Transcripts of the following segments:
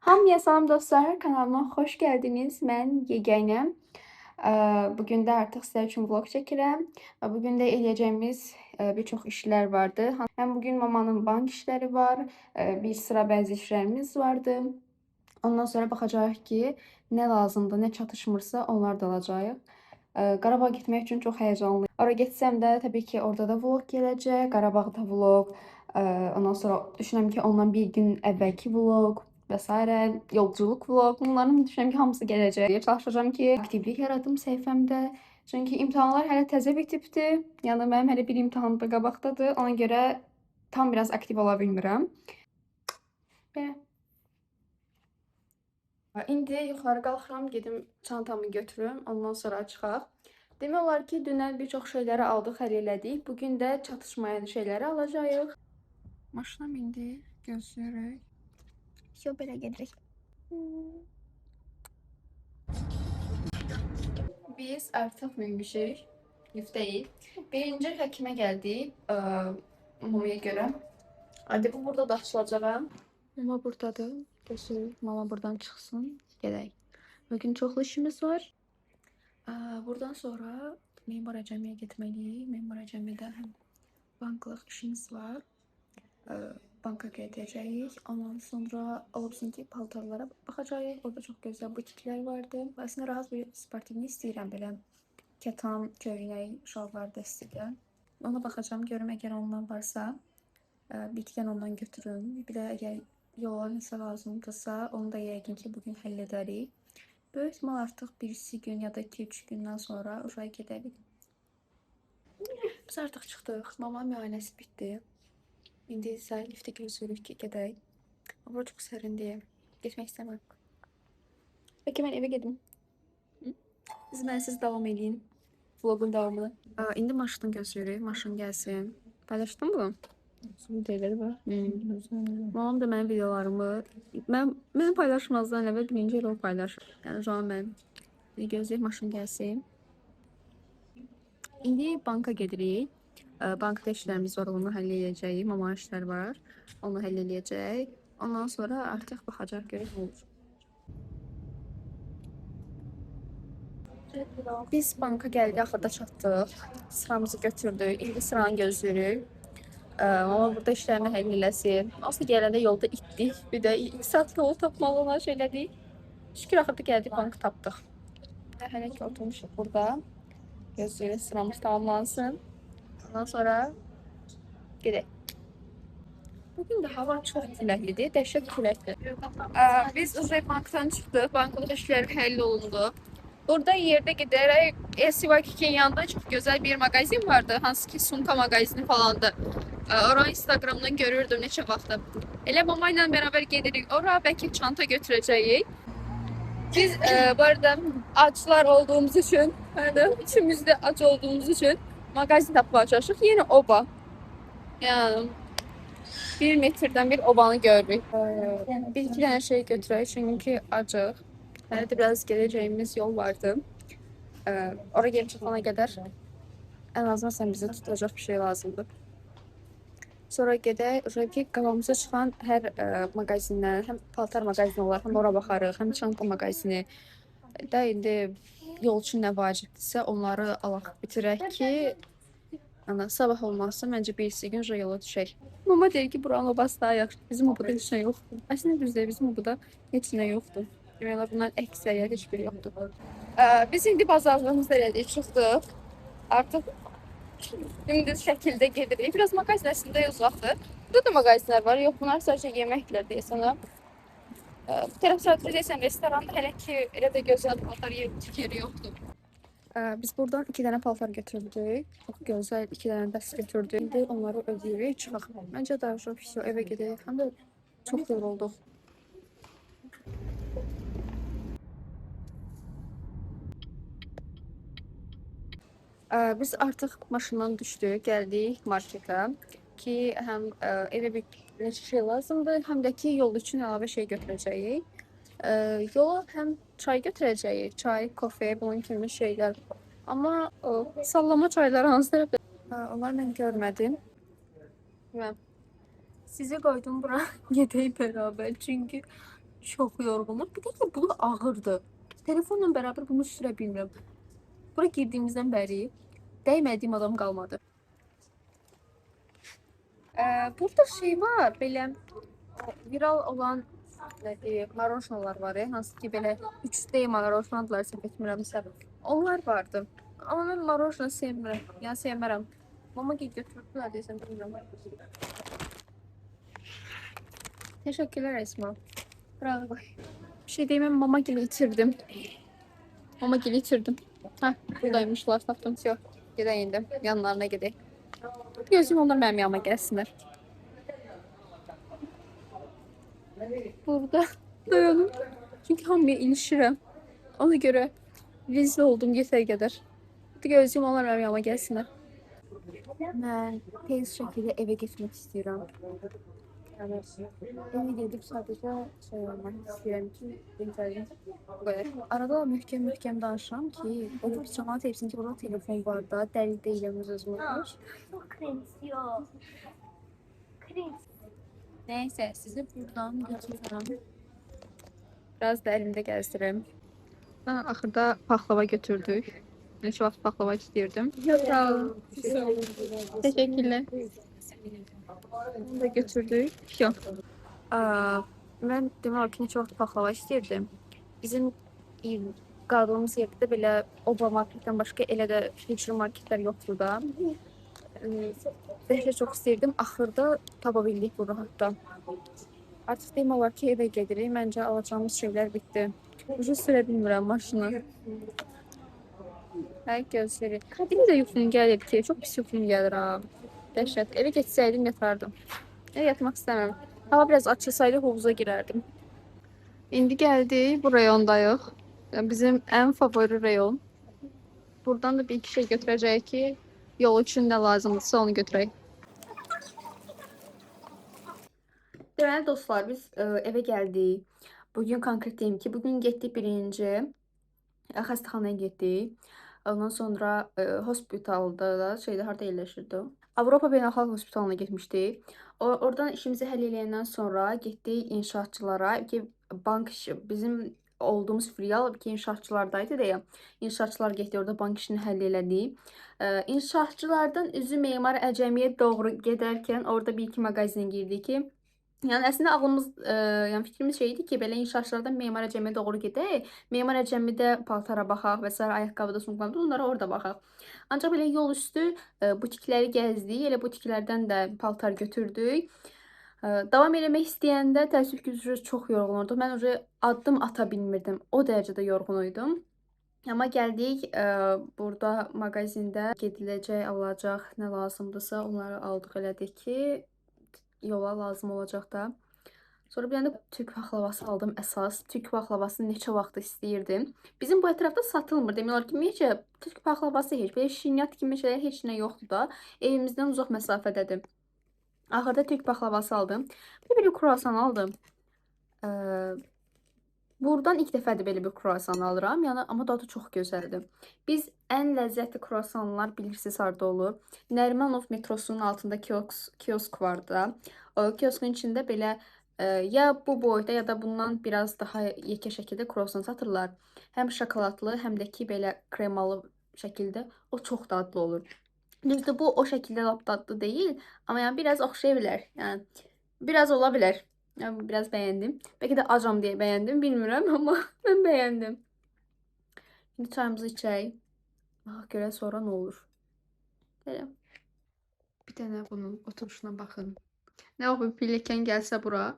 Hamıya salam dostlar, kanalıma xoş gəldiniz. Mən Yeganə. Bugün də artıq sizlər üçün vlog çəkirəm. Və bugün də eləyəcəyimiz bir çox işlər vardı. Həm bugün mamanın bank işləri var, bir sıra bəzi işlərimiz vardı. Ondan sonra baxacağıq ki, nə lazımdır, nə çatışmırsa onları da alacağıq. Qarabağa getmək üçün çox həyəcanlıyam. Ora getsəm də təbii ki, orada da vlog gələcək, Qarabağda vlog. Ondan sonra düşünürəm ki, ondan bir gün əvvəlki vlog və sairə, yolculuq vlog. Bunların düşünürəm ki, hamısı gələcək. Çalışacağam ki, aktivlik yaradım səhifəmdə. Çünki imtahanlar hələ təzə bitibdi. Yəni mənim hələ bir imtahanım da qabaqdadır. Ona görə tam biraz aktiv ola bilmirəm. Belə. İndi yuxarı qalxıram, gedim çantamı götürüm, ondan sonra çıxaq. Demək olar ki, dünən bir çox şeyləri aldıq, həll elədik. Bugün də çatışmayan şeyləri alacağıq. Maşına mindik, gözləyirik. Yo, belə gedirik. Biz artıq minmişik, liftdəyik. Birinci həkimə gəldik, mamaya görə. Hadi bu burada da açılacaq. Mama buradadır. Gözləyirik, mama buradan çıxsın, gedək. Bugün çoxlu işimiz var. Buradan sonra Memar Əcəmiyə getməliyik. Memar Əcəmidə həm banklıq işimiz var. Banka gedəcəyik. Ondan sonra ola bilsin ki, paltarlara baxacağıq. Orada çox gözəl butiklər vardı. Əslində rahat bir sportivni istəyirəm belə. Kətan, köynək, şalvar da istəyirəm. Ona baxacağam, görüm əgər ondan varsa, bir iki dənə ondan götürüm. Bir də əgər yola nəsə lazımdırsa, onu da yəqin ki, bugün həll edərik. Böyük ehtimal artıq birisi gün ya da 2-3 gündən sonra oraya gedərik. Biz artıq çıxdıq. Mama müayinəsi bitdi. İndi isə liftə gözləyirik ki, gedək. Bura çox sərindir. Getmək istəmirəm. Bəlkə mən evə gedim. Hı? Siz mənsiz davam eləyin. Vlogun davamını. İndi maşını gözləyirik. Maşın gəlsin. Paylaşdın bunu? Şeyleri var. Mamam da mənim videolarımı mən paylaşmazdan əvvəl birinci yerə o paylaşır. Yəni şu an mən İndi gözləyək maşın gəlsin. İndi banka gedirik. Bankda işlərimiz var, onu həll eləyəcəyik. Mama işləri var, onu həll eləyəcək. Ondan sonra artıq baxacaq görək nə olur. Biz banka gəldik, axırda çatdıq. Sıramızı götürdük. İndi sıranı gözləyirik. Mama burada işlərini həll eləsin. Aslında gələndə yolda itdik. Bir də 2 saat yol tapmalı olan şey elədik. Şükür axırda gəldik, bankı tapdıq. Hələ ki oturmuşuq burada. Gözləyirik sıramız tamamlansın. Ondan sonra gedək. Bugün də hava çox küləklidir, dəhşət küləkli. Biz Uzay bankdan çıxdıq, banklıq işləri həll olundu. Burada yerdə gedərək LC yanında çox gözəl bir mağazin vardı, hansı ki sumka mağazini falandı. Oranı Instagramdan görürdüm neçə vaxtı. Elə mama ilə beraber gedirik ora, bəlkə çanta götürəcəyik. Biz bu arada açlar olduğumuz üçün, yəni üçümüz də ac olduğumuz üçün mağazin tapmağa çalışırıq. Yenə oba. Yəni bir metrdən bir obanı görürük. Bir iki dənə şey götürək çünki acıq. Hələ də biraz gedəcəyimiz yol vardı. Ora gəlib çatana qədər ən azından sən bizə tutacaq bir şey lazımdır. Sonra gedək, ki, qabağımıza çıxan hər mağazindən, həm paltar mağazini olar, həm ora baxarıq, həm çanta mağazini. Da indi yol üçün nə vacibdirsə onları alaq, bitirək ki, ana sabah olmazsa məncə birisi gün yola düşək. Mama deyir ki, buranın obası daha yaxşı. Bizim obada heç nə yoxdur. Əslində düz deyir, bizim obada heç nə yoxdur. Demək olar bunların əksəriyyəti heç biri yoxdur. Biz indi bazarlığımızı elədik, çıxdıq. Artıq dümdüz şəkildə gedirik. Biraz mağazin əslində uzaqdır. Burada da mağazinlər var. Yox, bunlar sadəcə yeməklər deyəsən. Bu tərəf sadəcə deyəsən restorandır. Hələ ki elə də gözəl paltar yeri yoxdur. Biz buradan 2 dənə paltar götürdük. Çox gözəl 2 dənə dəst götürdük. İndi onları ödəyirik, çıxaq. Məncə daha çox pis evə gedək. Həm də çox yorulduq. Biz artıq maşından düşdük, gəldik marketə ki, həm evə bir neçə şey lazımdır, həm də ki, yol üçün əlavə şey götürəcəyik. Yola həm çay götürəcəyik, çay, kofe, bunun kimi şeylər. Amma o, sallama çayları hansı tərəfdə? Onları mən görmədim. Və sizi qoydum bura, gedək beraber. Çünki Çox yorğunuq. Bir də ki, bu ağırdır. Telefonla beraber bunu sürə bilmirəm. Bura girdiyimizdən bəri dəymədiyim adam qalmadı. Burada şey var, belə viral olan nə deyim, marojnalar var, hansı ki belə 3D marojnadılar, səhv etmirəmsə. Onlar vardı. Amma mən marojna sevmirəm. Yəni sevmərəm. Mama götürdülər deyəsən, bilmirəm. Teşekkürler Esma. Bravo. Bir şey diyeyim, mən mama gili itirdim. Mama gili itirdim. Heh, buradaymışlar, tapdım. Yox, gedək indi. Yanlarına gedək. Gözüm onlar mənim yanıma gəlsinlər. Burada dayanım. Çünki hamıya ilişirəm. Ona görə rezil oldum yetər qədər. Gözləyim onlar mənim yanıma gəlsinlər. Mən tez şəkildə evə getmək istəyirəm. Yəni evə gedib sadəcə şey olmaq istəyirəm ki, dincəlim. Bu qədər. Arada möhkəm-möhkəm danışıram ki, o bir camaat etsin ki, burada telefon var da, dəli deyiləm öz özümə. Çok cringe yok. Cringe. Neyse, sizi buradan götürürəm. Biraz da elimdə gəzdirim. Ha, axırda paxlava götürdük. Neçə vaxt paxlava istəyirdim. Sağ olun. Teşekkürler. Bunu da götürdük. Yox. Mən demək olar ki, neçə vaxt paxlava istəyirdim. Bizim qaldığımız yerdə də belə Oba marketdən başqa elə də future marketlər yoxdur da. Dəhşət çox istəyirdim. Axırda tapa bildik bunu hətta. Artıq demək olar ki, evə gedirik. Məncə alacağımız şeylər bitdi. Ucu sürə bilmirəm maşını. Hər gözləri. Bir də yuxum gəlir ki, çox pis yuxum gəlir ha. Dəhşət. Evə getsəydim yatardım. Evə yatmaq istəmirəm. Hava biraz açılsaydı hovuza girərdim. İndi gəldik, bu rayondayıq. Yəni bizim ən favori rayon. Buradan da bir iki şey götürəcəyik ki, yol üçün nə lazımdırsa onu götürək. Deməli dostlar, biz evə gəldik. Bugün konkret deyim ki, bugün getdik birinci xəstəxanaya getdik. Ondan sonra hospitalda da şeydə harda yerləşirdi o? Avropa Beynəlxalq Hospitalına getmişdik. Oradan işimizi həll eləyəndən sonra getdik inşaatçılara ki, bank işi bizim olduğumuz filial ki, inşaatçılardaydı deyə. İnşaatçılar getdi, orada bank işini həll elədik. İnşaatçılardan üzü Memar Əcəmiyə doğru gedərkən orada bir iki mağazin girdik ki, yəni əslində ağlımız, yəni fikrimiz şey idi ki, belə inşaatçılardan Memar Əcəmiyə doğru gedək. Memar Əcəmidə paltara baxaq və sair, ayaqqabıda, sumkalarda, onlara orada baxaq. Ancaq belə yol üstü butikləri gəzdik. Elə butiklərdən də paltar götürdük. Davam eləmək istəyəndə təəssüf ki, çox yorğun olduq. Mən uje addım ata bilmirdim. O dərəcədə yorğun idim. Amma gəldik, burada mağazində gediləcək, alacaq nə lazımdırsa onları aldıq, elədik ki, yola lazım olacaq da. Sonra bir dənə də türk paxlavası aldım əsas. Türk paxlavasını neçə vaxt istəyirdim. Bizim bu ətrafda satılmır. Demək olar ki, ümumiyyətcə türk paxlavası heç, belə şirniyyat kimi şeylər heç nə yoxdur da. Evimizdən uzaq məsafədədir. Axırda türk paxlavası aldım. Bir kruasan aldım. Buradan ilk dəfədir belə bir kruasan alıram. Yəni, amma dadı çox gözəldir. Biz ən ləzzətli kruasanlar bilirsiniz harda olur. Nərimanov metrosunun altında kiosk var da. O kioskun içində belə ya bu boyda ya da bundan biraz daha yekə şəkildə kruasan satırlar. Həm şokoladlı, həm də ki belə kremalı şəkildə. O çox dadlı olur. Düzdür, bu o şəkildə lap dadlı deyil, amma yəni biraz oxşaya bilər. Yəni biraz ola bilər. Yəni biraz bəyəndim. Bəlkə də acam deyə bəyəndim, bilmirəm, amma mən bəyəndim. İndi çayımızı içək. Baxaq görək sonra nə olur. Belə. Bir dənə bunun oturuşuna baxın. Nə o bir pilləkən gəlsə bura,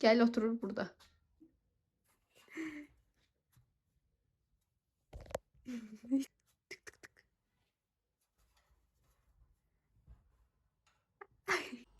gəl oturur burada. Tık tık tık.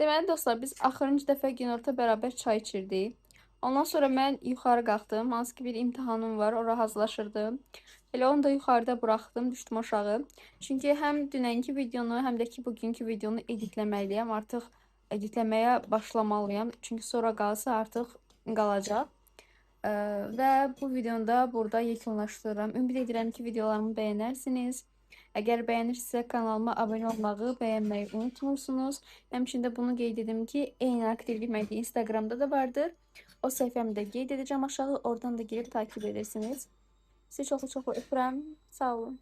Deməli dostlar, biz axırıncı dəfə günorta bərabər çay içirdik. Ondan sonra mən yuxarı qalxdım. Hansı ki bir imtahanım var, ora hazırlaşırdım. Elə onu da yuxarıda buraxdım, düşdüm aşağı. Çünki həm dünənki videonu, həm də ki bugünkü videonu editləməliyəm. Artıq editləməyə başlamalıyam. Çünki sonra qalsa artıq qalacaq. Və bu videonu da burada yekunlaşdırıram. Ümid edirəm ki, videolarımı bəyənərsiniz. Əgər bəyənirsinizsə kanalıma abunə olmağı, bəyənməyi unutmursunuz. Həmçinin də bunu qeyd edim ki, eyni aktivlik məndə Instagramda da vardır. O səhifəmi də qeyd edəcəm aşağı. Oradan da girib takip edirsiniz. Sizi çoxlu-çoxlu öpürəm. Sağ olun.